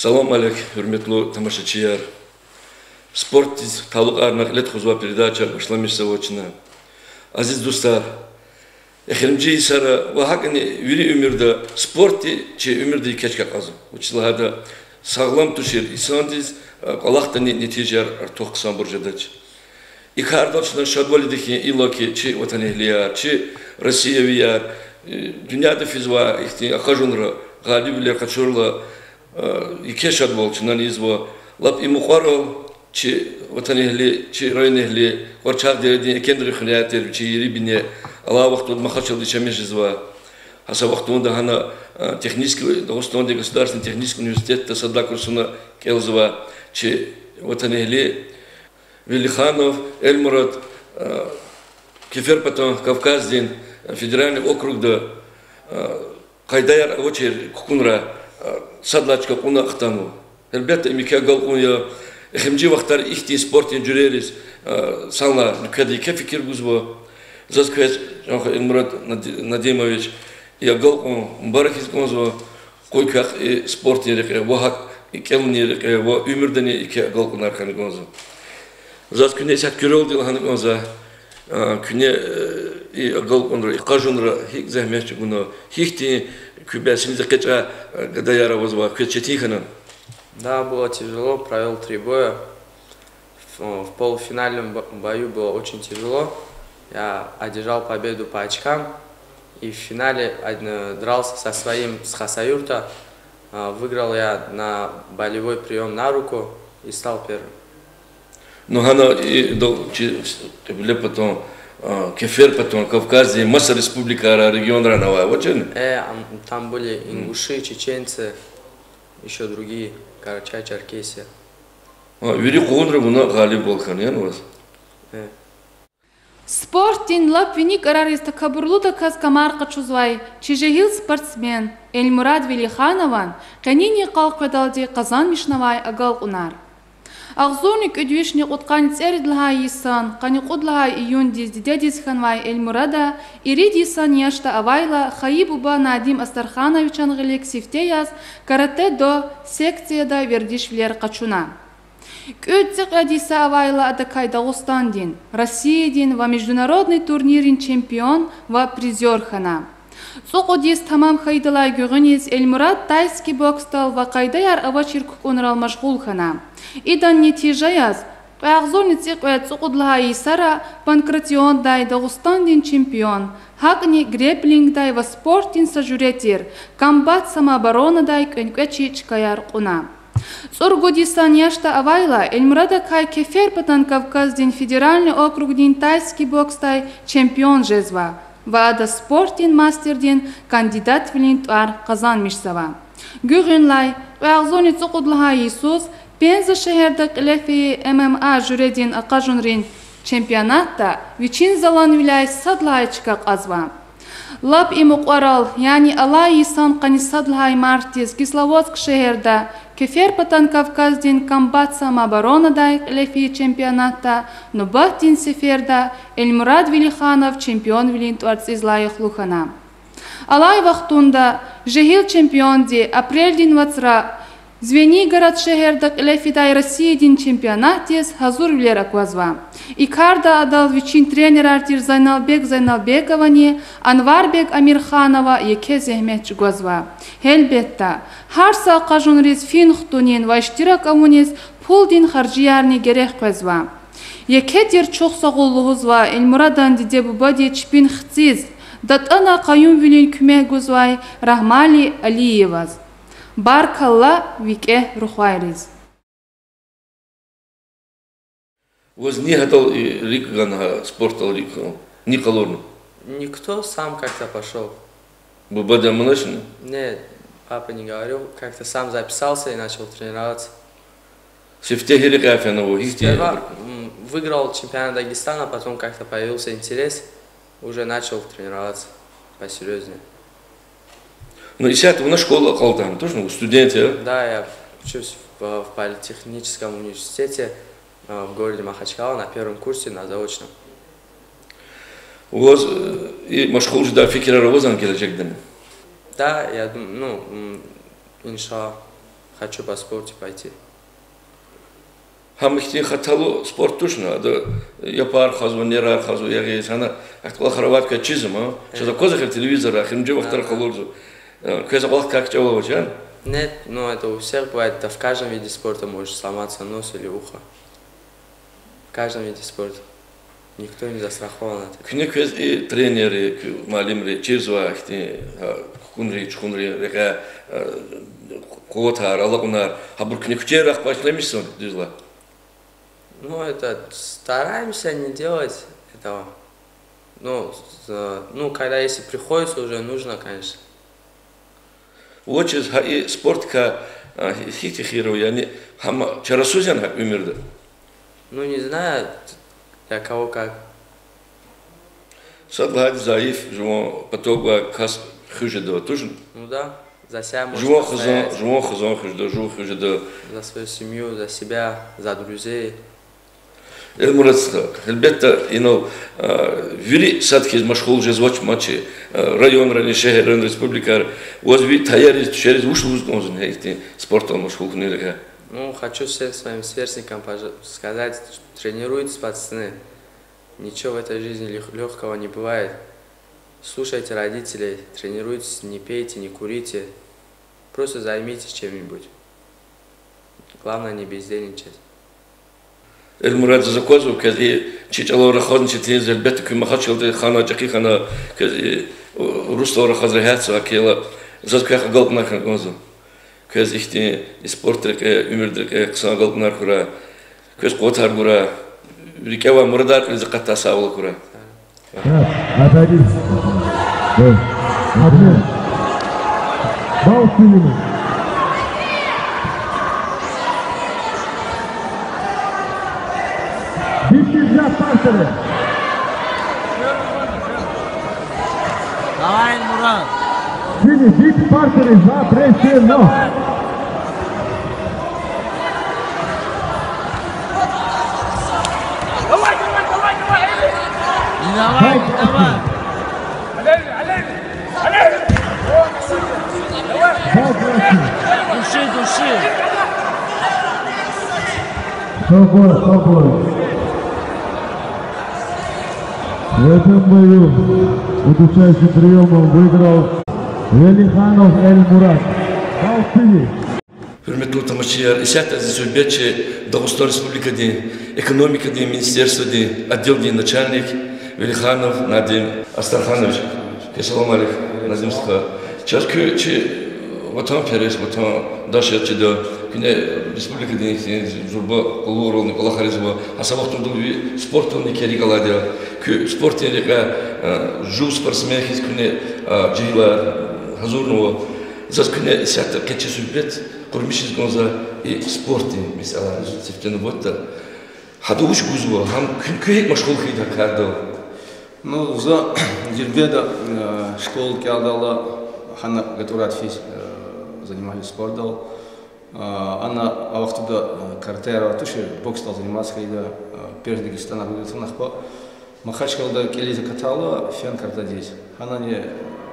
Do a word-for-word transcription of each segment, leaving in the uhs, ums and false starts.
Салам алейк, гьуьрметлу тамашачияр! Спортдиз талукьарна кьиле тухузвай передача башламишзава чна. Азиз дустар, эхиримжи йисара ва гьакӀни вири уьмуьрда спортди чи уьмуьрда еке чка кьазва. Вучиз лагьайтӀа сагълам тушир инсандиз, э, кӀвалахдани нетижаяр артух хъсанбур жедач. И кардал чна шадвалди хьайила хьи, чи ватанэгьлияр, чи россиявияр, э, дуьньяда физвай ихьтин акъажунра гъалибвилер къачурла, э, еке шадвал чна ийизва. Лап и мукьварал чи ватанэгьли, чи районэгьли, Кьварчагъ дередин экенрин хуьряй тир вичин ери-бине, алай вахтунда Махачкъаладиз чамиз жезва. Гьа са вахтунда гьана, э, технический, Дагъустандин государственный технический университетда сад лагьай курсуна кӀелзава чи ватанэгьли Велиханов Эльмурад, э, Кеферпатан Кавказдин федеральный округда, э, къайдаяр авачир кукӀунрай, э, сад лагьай чка кьуна хтанва. Гьелбетда, им еке агалкьун я. Эхиримжи вахтара ихьтин спортдин жуьрериз, э, санлай нуькведа еке фикир гузва. Заз квез, чан хуьй Эльмурад Нади-, Надимович, и агалкьун мубаракиз кӀанзава. Къуй квехъ и спортдин рекье ва гьакӀ и кӀелунин рекье ва уьмуьрдани еке агалкьунар хьана кӀанзава. Заз куьне исятда куьрелди лагьана кӀанзава, а, куьне, э, и агалкьунра, и акъажунра гьикӀ зегьмет чӀугуна, гьихьтин куь бесинда экъечӀай, э, гадаяр авазва, квез четин хьанани? Да, было тяжело, провёл три боя. В, в полуфинальном бо-, бою было очень тяжело. Я одержал победу по очкам. И в финале од-, э, дрался со своим с Хасавюрта. А, выиграл я на болевой приём на руку и стал первым. Ну, гьана и дал чи Кьиблепатан, а, Кеферпатан Кавказдин маса республикайрай, регионрай авай, авачирни? Э, ам, там были ингуши, чеченцы, ещё другие, Карачай-Черкесия. А, вири къугъунра вуна гъалибвал хьана, яни ваз? Э. Спортдин лап вини кӀарариз такабурлудаказ камар къачузвай чи жегьил спортсмен Эльмурад Велиханован къенин йикъал къведалди къазанмишнавай агалкьунар. Агъзурни кӀуьд вишни кьудкъанни цӀерид лагьай йисан къанни кьуд лагьай июндиз дидедиз хьанвай Эльмурада ирид йисан яшда авайла хайи буба Надим Астархановичан гъилик сифте яз каратэ-до секцияда вердишвилер къачуна. КӀуьд-цӀикьвед йиса авайла адакай Дагъустандин, Россиядин ва международный турниррин чемпион ва призёр хьана. ЦӀукьуд йис тамам хьайидалай гуьгъуьниз Эльмурад тайский боксдал ва къайдаяр авачир кукӀунрал машгъул хьана. Идан нетижа яз, кьве агъзурни цӀикьвед цӀукьуд лагьай йисара Панкратиондай Дагъустандин чемпион, гьакӀни грэпплингдай ва спортдин са жуьре тир комбат самооборонадай кӀвенкӀвечи чкаяр кьуна. ЦӀуругуд йисан яшда авайла Эльмурадакай Кеферпатан Кавказдин федеральный округдин тайский боксдай чемпион жезва ва ада спортдин мастердин кандидатвилин тӀвар къазанмишзава. Гуьгъуьнлай, кьве агъзурни цӀукьуд лагьай йисуз Пенза шегьерда кьиле фейи М М А жуьредин акъажунрин чемпионатда вичин заланвиляй сад лагьай чка кьазва. Лап и мукьварал, яни алай йисан къанни сад лагьай мартдиз Кисловодск шегьерда Кеферпатан Кавказдин комбат самооборонадай кьиле фейи чемпионатда нубатдин сеферда Эльмурад Велиханов чемпионвилин тӀварцӀиз лайихлу хьана. Алай вахтунда жегьил чемпионди апрелдин вацра Звенигород шегьерда кьиле фидай Россиядин чемпионатдиз гьазурвилер аквазва. И карда адал вичин тренерар тир Зайналбек Зайналбековани Анварбек Амирханова еке зегьмет чӀугвазва. Гьелбетда, гьар са акъажунриз фин хтунин ва иштирак авуниз пулдин харжиярни герек къвезва. Еке тир чухсагъул лугьузва Эльмурадан диде-бубади чпин хциз, датӀана къаюмвилин куьмек гузвай Рагьмали Алиеваз. Баркалла викӀегь рухвайриз. Ваз ни гьадал и рикӀ гана, гьа спортдал рикӀ гана? Ни къалурна? Никто, сам как-то пошёл. Бубади амуначни? Нет, папа не говорил, как-то сам записался и начал тренироваться. Сифте гьи рекьяй фена вун, гьихьтин? Сперва, м, выиграл чемпионат Дагестана, потом как-то появился интерес, уже начал тренироваться посерьёзнее. Ну, исятда вуна школа акьалтӀани, точно, студент я? Да, я учусь в, в политехническом университете, а, в городе Махачкала на первом курсе на заочном. Ваз, э, и машгъул жедай фикирар авазан гележегдани? Да, я дум-, ну, м, иншаллах, Хочу по спорту пойти. Гьам ихьтин хаталу спорт тушни, ада япар хазва, нерар хазва, ягъиз, гьана, ахьтин кӀвалахар авайд квез чизма, чаз аквазва хьи телевизорра, эхиримжи вахтара къалурзава. Э, квез акьван кӀвалах кичӀе авач, а? Нет, ну это у всех бывает, это в каждом виде спорта может сломаться нос или ухо. В каждом виде спорта. Никто не застрахован от этого. Куьне квез и тренерри, куь муаллимри чирзавай ихьтин, а, хкунрин, чухунрин рекьяй, а, къуватар, алакьунар, гьабур куьне куьчеяр ахпа ишлемишзава, дуьз лагь? Ну, это, стараемся не делать этого. Ну, с-, ну, когда если приходится, уже нужно, конечно. Вучиз гьа и спортдикай, а, гьи-, гьихьтин хийир ава, яни гьам чарасуз яни гьа уьмуьрда? Ну, не знаю, для кого как. Сад лагьайди, заиф, жуван патав гвай кас хуьз жеда, тушни? Ну да, за себя можно постоять. Жуван хизан, жуван хизан хуьз жеда, жув хуьз жеда. За свою семью, за себя, за друзей. Эльмурад стха, гьелбетда, инал, а, вири сад хьиз машгъул жезвач ман чи, а, районрани, шегьеррани, республикайра. Ваз ви таяриз, туьшериз вуч лугьуз кӀанзава гьа ихьтин спортдал машгъул хьунин рекье? Ну, хочу всем своим сверстникам пожа-, сказать, тренируйтесь, пацаны. Ничего в этой жизни лёг-, лёгкого не бывает. Слушайте родителей, тренируйтесь, не пейте, не курите. Просто займитесь чем-нибудь. Главное не бездельничать. Эльмурад, заз аквазва, квез и чи чӀалал рахазни четин я, гьелбетда, куьн Махачкъаладай хана, чӀехи хана, квез и, у, урусдал рахаз регьятзава, гьакӀ хьайила, заз квехъ агалкьунар хьана кӀанзава. Квез ихьтин и спортдин рекье, уьмуьрдин рекье хъсан агалкьунар хьурай. Квез къуватар гурай. РикӀе авай мурадар кьилиз акъатдай сагъвал хьурай. Отойди. Отойди. Бал синими. Бить нельзя в партере. Давай, Эльмурад. Синий, бить в партере запрещено. Давай, давай, давай, давай, Эльмурад. Не давай, не давай. Алей, алей. Алей. Давай, давай. Души, души. Спокойно, спокойно. В этом бою удушающим приёмом выиграл Велиханов Эльмурад. Балтиев. Гьуьрметлу тамашачияр, исятда зи суьгьбетчи Дагъустан Республикадин экономикадин министерстводин отделдин начальник Велиханов Надим Астарханович. Салам алейк, Надим стха. Чаз куьн чи ватанперес, ватандаш яз чида, куьне республикадин зурба къуллугърални кӀвалахар ийизва, гьа са вахтундал ви спортдални килиг алайди я. Куьн спортдин рекье, э, жув спортсмен хьиз куьне, э, жегьилар гьазурнава. Заз куьне исятда къе чи суьгьбет къурмишиз кӀанзава и спортдин месэлайриз сифте нубатда. Гьада вуч гузва, гьам куьн, куьн гьикӀ машгъул хьайиди гьа кардал? Ну, за дербеда, э, школа кӀелдайла гьана гатӀурай физ, э, заниматься спортдал. Э, ана а вахтунда, э, каратэ авай туш, боксдал заниматься хьайида, э, первенство Дагестана ругуд атана ахпа. Махачкъалада кӀелиз акатайла фена каратэ диз. Гьанани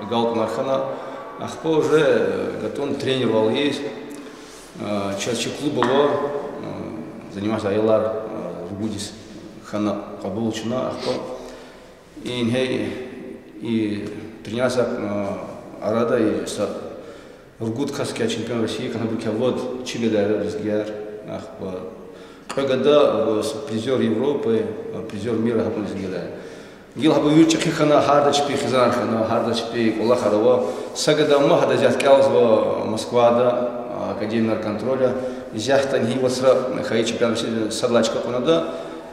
агалкьунар хьана, ахпа уже, э, гатӀун тренервал ийиз, э, чаз чи клуб ава, э, заниматься аялар, э, ругуд йис хьана кьабулна чна, ахпа ингье и тренироваться, э, арада и са ругуд кас кӀелай чемпион России, кӀан абур кӀелай вад чи гадаяр, лезгияр, ахпа кьве гада, э, призёр Европы, э, призёр мира гьабур лезгияр. Гила гьабур вири чӀехи хьана, гьарда чпи хизанар хьана, гьарда чпи кӀвалахар ава. Са гада ама гьада исятда кӀелзава Москвада, академия наркоконтроля. Исятда ингье вацра хьайи чемпионат России сад лагьай чка кьунвайди я,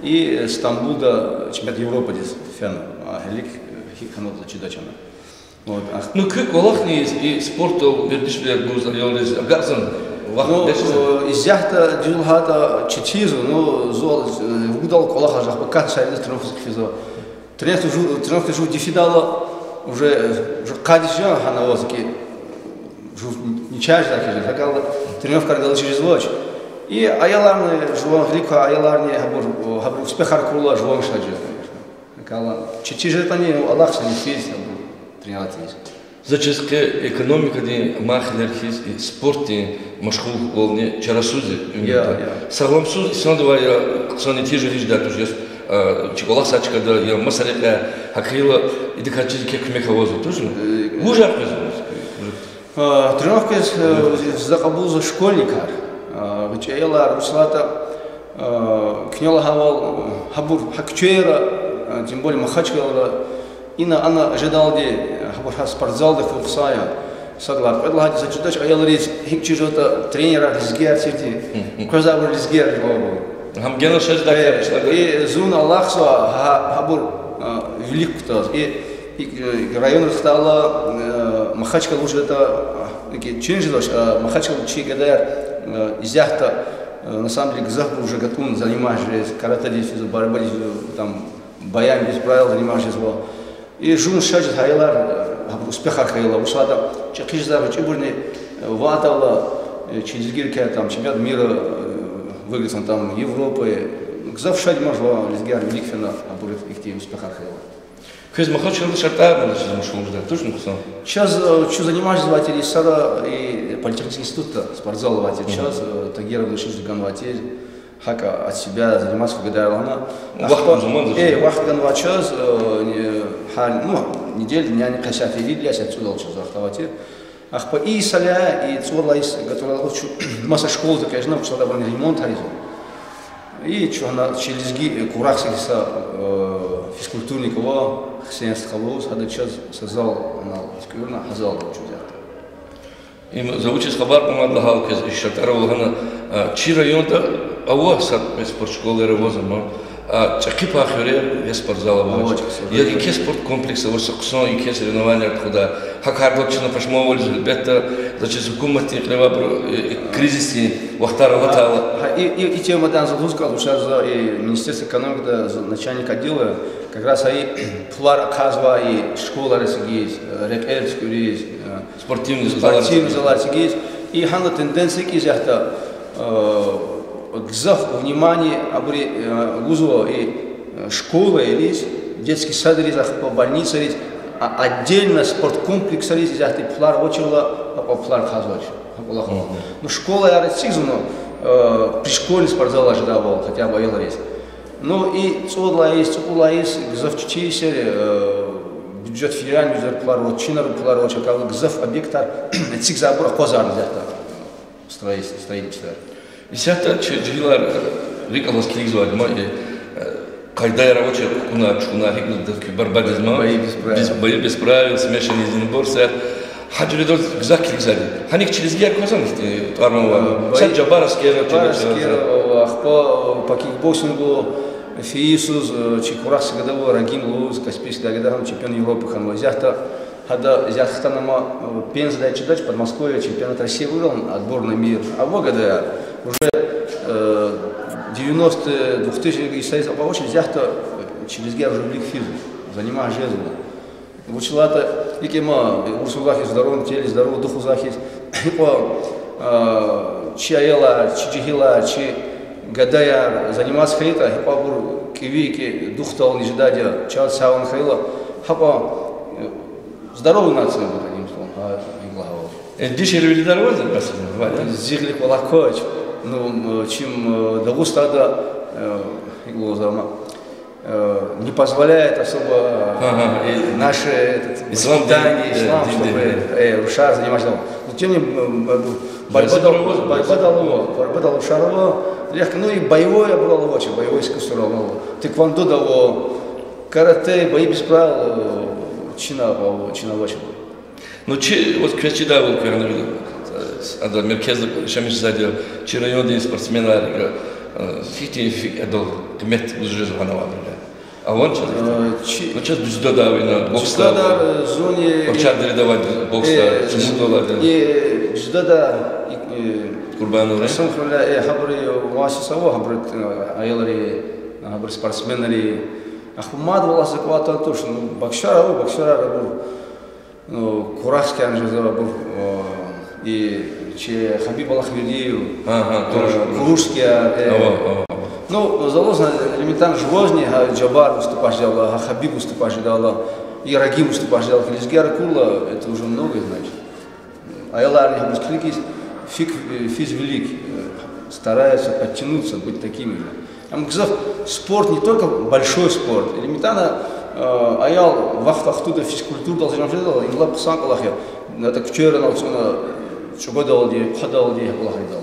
и Стамбулда чемпионат Европадиз фена. А гьелелиг гьикӀ хьанатӀа чидач ана. Вот, ах. Ну, куь кӀвалахни и спортдал вердишвилер гуз аялриз агакьзава вахт? Ну, бес? Э, исятда дуьз лагьайтӀа четин я, ну, зун, э, ругудал кӀвалахзава, ахпа кат сайриз тренировкадиз хъфизва. Тренировка жув, тренировка жув дефидайла, уже, э, жув къадиз жан гьана аваз ки, жув ничажда ки, гьакӀ тренировкайра галачиз жезвач. И аяларни, жуван гъилик квай аяларни, гьабур, гьабур успехар хьурла, жуван шад жез. ГьакӀ четин жезватӀани, ну, алахъзава физ, гьабур тренировать ийиз. За чиз къе экономикадин махилер хьиз, и спортдин машгъулвални чарасуз я, я, уьмуьрда. Сагъламсуз инсандивай я, хъсан нетижа гьич жедай туш, яз, а, чи кӀвалах сад чкада, я маса рекьяй, гьакӀ хьайила, идакай чиз еке куьмек авазва, тушни? Вужар къвезва? А, тренировкайриз, э, за кьабулзава школьникар, а, гъвечӀи аялар, вучиз лагьайтӀа, а, куьне лагьайвал, гьабур гьа куьчейра, а, тем более Махачкалада, ина-ана жедалди, гьабур гьа спортзалда хьун хъсан я. Сад лагьай, кьвед лагьайди, за чидач аялриз, гьикӀ чизватӀа, тренерар лезгияр тирди, къвезвайбур лезгияр жувабур. Гьам генани шажда, э, и зун алахъзава гьа-, гьабур, а, вилик кутаз. И, и, э, районрихъ хтайла, э, Махачкала вуж ятӀа, а, икӀ чин жезвач, а, Махачкала чи гадаяр, э, исятда, э, на самом деле, гзафбур уже гатун занимать жез, каратэ жез, борьба жез, там, боями без правил занимать жезва. И жув шажиз гьа аялар, э, гьабур успехар хьайила, вучиз лагьайтӀа чӀехи жезвай гъвечӀибурни, э, ватайла, э, чи лезгийрикай там чемпионат мира, э, выиграть авун, там, Европы, гзаф шадмаж ва лезгияр вилик фена, гьабур ихьтин успехар хьайила. Квез Махачкалада шартӀар авачиз машгъул жедай, тушни хъсан? Чаз, э, чун занимать жезвай тир и сара, и политехнический институтда спортзал авай тир. Чаз, э, Тагиров Рашид ганвай тир, гьакӀ от себя заниматься хьуй гадаяр лагьана. Вахт, ахпа заман, э, вахт ганвай чаз, э, не, гьар, ну, неделя, яни къе сятда ирид, я сятда цӀудал чаз вахт авай тир. Ахпа и йисалай, и цӀувад лагьай йис гатуралди чун маса школадиз экъечӀна, вучиз лагьайтӀа абурун ремонт гьаризва. И чун гьана чи лезги, э, Курахскийдин са, э, физкультурник ава, Хусен стха лугьуз, гьада чаз са зал анал туькӀуьрна, гьа залда чун ятӀа. Им за вучиз хабар кьунвайди лагьайла, квез и шартӀар ава лагьана, а, чи районда ава са спортшкола, яр аваз ама, а, чӀехи пай хуьрер я спортзал авач, я еке спорткомплекс авач, са хъсан еке соревнованияр тухудай. ГьакӀ хьайила чна пашманвал ийиз, гьелбетда, за чиз гьукуматдин кьилевайбуру, э, кризисдин вахтар алатайла. Гьа, и, и, и темадай за лугьуз кӀанзава, вучиз лагьайтӀа за и Министерство экономикида за начальник отдела, как раз гьа и пулар ахъайзавай и школайриз хьиз, э, рекьер туькӀуьриз, э, спортивный залар хьиз. И гьана тенденция кьиз ятӀа, э, гзаф внимание абуру, э, гузва и, э, школайриз, детский садриз, ахпа больницайриз, а отдельно спорткомплексайриз ятӀа пулар авачирла, ахпа пулар ахъайзавач. ГьакӀ кӀвалах ава. Ну, школаяр эцигзава, ну, э, пришкольный спортзал жедайвал, хотя бы аялриз. Ну, и цӀувад лагьай йис, цӀукьуд лагьай йис гзаф чи, чи сери, э, бюджет, федеральный бюджет пулар авач, чинар пулар авач, гзаф объектар эцигзавайбур акъвазарна ятӀа. Строительство, строительство. Исятда чи жегьилар, э, рикӀ алаз килигзавайди ма, э, къайдаяр авачир, кукӀуна, чукӀуна, гьикӀ лугьуда, борьба жезма, бои без правил, смешанный единоборство. Гьа жуьредал гзаф килигзавайди. Гьаник чи лезгияр квазани, э, тӀвар-ман ава? Э, бои-, Сад Жабар Аскеров, Жабар Аскеров, ахпа по кикбоксингу фейи йисуз, э, чи Курахский гада ава, Рагим лугьуз, Каспийскдин гада, гьам чемпион Европы хьанва. Исятда гьада, исятда хтана ма, э, Пензадай чидач, Подмосковье чемпионат России выиграл, отбор на мир. Ава гадаяр. Уже, э, девяностые, двухтысячные йисуз авачир, исятда, э, чи лезгияр уже вилик физва, занимать жезва. Вучиз лагьайтӀа икӀ ма, урусулахъ хьиз, в здоровом теле здоровый дух лугьузвай хьиз, гьикьван, а, чи аялар, чи жегьилар, чи гадаяр заниматься хьайитӀа, гьикьван абур кӀеви кӀи духдални жедайди я, чаз сагъвал хьайила, гьакьван, э, здоровая нация будет, одним словом, гьа, икӀ лагьайвал. Э, дишегьли виридалай ваз, Василий, ваз? Зи гъилик валлагь квач. Ну, м, чим, э, Дагъустанда, э, икӀ лугьузва ма, э, не позволяет особо, э, наше, этот, воспитание, ислам, чтобы, э, рушар заниматься. Но тем не менее, м, м, борьба дал, борьба дал ава, борьба дал рушар ава, легко, ну и боевой абурал ава, боевой искусство ава, тхэквондодал ава, каратэ, бои без правил, э, чна ава, чна авач. Ну, чи, вот, квез чидайвал квехъ, э, ада меркезда яшамиш жезвайди я, чи райондин спортсменар, э, гьихьтин фикирдал къимет гуз жезва гьана авайбурувай? Авани чаз? Э, чи- Ну, чаз дзюдода ава, ина, боксда. Дзюдода, э, зунни- Варчар дереда авайди боксда, э, чумудалайди. Э, дзюдода, э, Къурбанов, э? Къасумхуьрелай, э, гьабуру муассиса ава, гьабуру, э, аялри, гьабуру спортсменри. Ахпа мад валлагь за кӀватӀ туш, ну, боксёрар ава, боксёрар ава. Ну, Курахскийни жезва абур, э, и чи Хабиб Аллахвердиев, э, Курушский, э. Ава, ава, ава. Ну, залаз элементарно жувазни, гьа Жабар выступать жедайла, гьа Хабиб выступать жедайла. И РОГИ выступать жедалди лезгияр акурла, это уже многое значит. Аялар, я бы сказал, фик-, э, физ вилик, э, стараются подтянуться, быть такими же. Ам гзаф спорт, не только большой спорт. Элементарно, э, аял вахт-вахтунда физкультурадал заниматься жедалди, им лап хъсан кӀвалах я. Это куьчейрал ацӀуна, чӀугвадалди, хъвадалди, кӀвалахралди.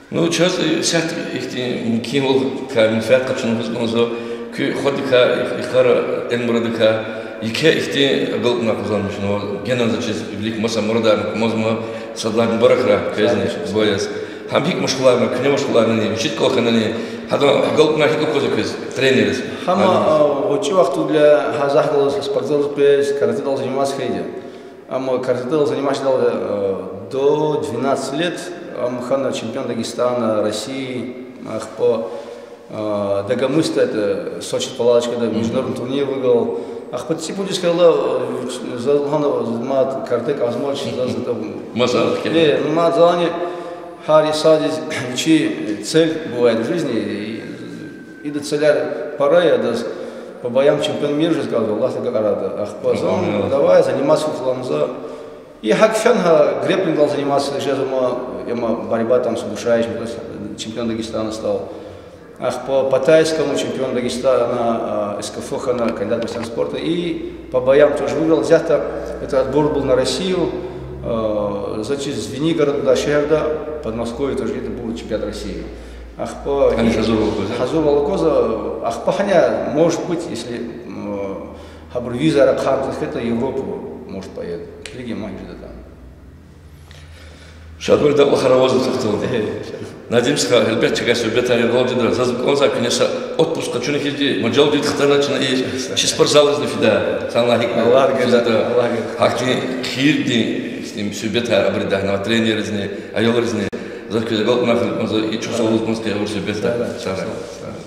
Ну, чаз, э, исятда ихьтин мумкинвал, менфят къачуна лугьуз кӀанзава, куь хвадикай, и-, ихара Эльмурадакай, еке ихьтин агалкьунар къазанмишнава, генани заз чиз вилик маса мурадар кумазма, сад лагьай мубаракрай квезни, Бояз. Гьам гьикӀ машгъуларна, куьне машгъуларнани, вичиз кӀвалахнани, гьадан агалкьунар гьикӀ аквазва квез, тренердиз? Гьам, а, гъвечӀи вахтунда гьа захъ галаз спортзалдиз къвез, каратедал заниматься хьайиди я. Амма каратедал заниматься жедалди, э, до двенадцати лет, ам хьана чемпион Дагестана, России, ахпа, э, Дагомыста, это Сочи палаточкада международный турнир выиграл. Ахпа цӀипуд йис хьайила, э, заз лагьана, мад каратэ кӀанзмач, заз это, Маса ахкер. Э, ну, мад залани гьар инсандиз вичи цель бывает в жизни, и ида целяр пара я, адаз по боям чемпион мира жез кӀанзава, Аллагьдин агъарада. Ахпа зун, Амин. Давай заниматься хьухь лагьана за. И гьакӀ фена гьа грэпплингдал заниматься жезва, я, борьба там с удушающим, то есть чемпион Дагестана стал. Ахпа по тайскому чемпион Дагестана, а, СКФО хьана, кандидат мастера спорта. И по боям тоже выиграл. Взято, это отбор был на Россию, а, значит, Звенигород, да, шегьерда, Подмосковье тоже, это был чемпионат России. Ахпа гьазурвал аквазва, ахпа гьана, может быть, если, м, гьабур визаяр ахъайна хьайитӀа, Европу, может, поеду. Килигин ман жеда тан. Шадвалида кӀвалахар авазва тахталди. Надим стха, гьелбетда, чакай суьгьбетар яргъал жеда, заз кӀанзавай куьне са отпуск къачуна хьиз, мажалдин хтана чна и чи спортзалдизни фида, санлай гьикӀ Аллагь гайи, физда. Аллагь гайи. Гьахьтин хийирдин, ихьтин суьгьбетар абур ийида гьана тренерризни, аялризни. Заз квез агалкьунар хьуй, за и чухсагъул лугьуз кӀанзава хъиябур суьгьбетда. Сагърай. Сагърай.